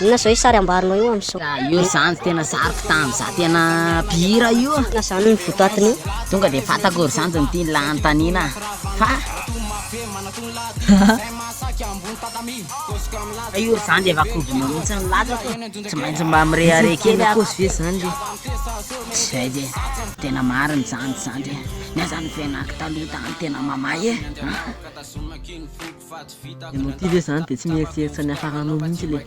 Inona zao io sary ambarinao io amin'izao? Io ry zandry tena sariko tamy za tena mpihira io. Inona zany ny votoatin'io? Tonga de fantako ry zandry ny tian'la anontaniana fa. Io ry zandry efa kobonao mihitsy ny latsako e. Tsy maintsy mba mirehareha kely aho. Kôzy ve zany le? Tsy zay de tena marina zany zandry e. Ny ahy zany fiainako taloha tany tena mamay e. Ianao ty ve zany de tsy mieritreritra ny hafaranao mihitsy le?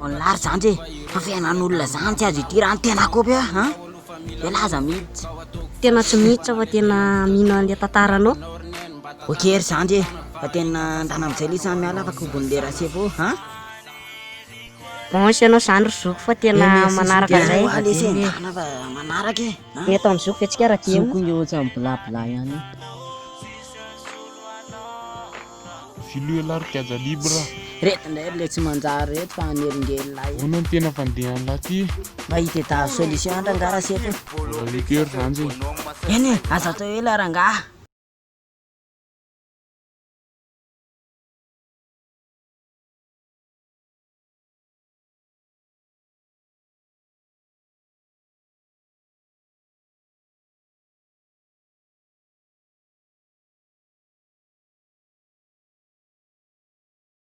An'lah ry zandry e, fa fiainan'olona zany tsy azo idirana tena kopy a, an! Elah aza miditra. Tena tsy miditra fa tena mino an'le tantaranao. Ok ry zandry e, fa tena ndana amizay lesy miala fa kobon'le rasefo an! Bon ianao zany ry zoky fa tena manaraka zay. Ewa lesy e, ndana fa manaraka e. Ny eto amin'ny zoky ve tsika raha Zoky nge ohatran'ny blabla ihany io. Filio elah ry kiaja libre a. Reto ndray ry le tsy manjary reto fa hanelingelina ahy. Ahoana no tena fandehan'lah ty e? Mba hitadiavo solution any rangaha rasefo e. Mbola mety eo ry ranjy e. Eny e, aza atao ela rangaha.